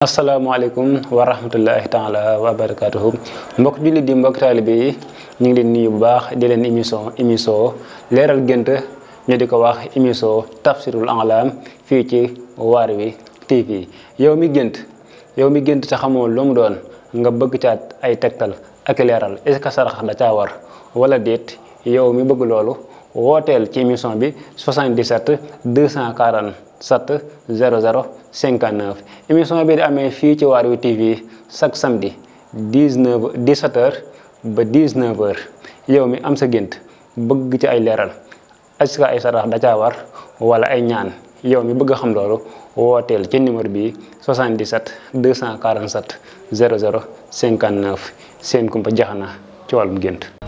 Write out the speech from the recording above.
asalaamaaleykum wa rahmatullahi taala wa barakatuhu mbokk jullit di mbokk taalibe yi ñu ngi leen nuyu bu baax di leen émission leeral gént ñu di ko wax émission tafsirul alam fii ci Waarwi TV yow mi gént te xamoo lu mu doon nga bëgg caat ay tegtal ak leeral est-ce que sarax da caa war wala déet yow mi bëgg loolu wooteel ci émission bi 77 247 00 59 émission bi di amee fii ci Waarwi TV chaque samedi 17h ba 19h yow mi am sa gént bëgg ci ay leeral est-ce que ay sarax da caa war wala ay ñaan yow mi bëgg xam loolu wooteel ci numéro bi 77 247 00 59 seen kumpa jaxana ci wàllum gént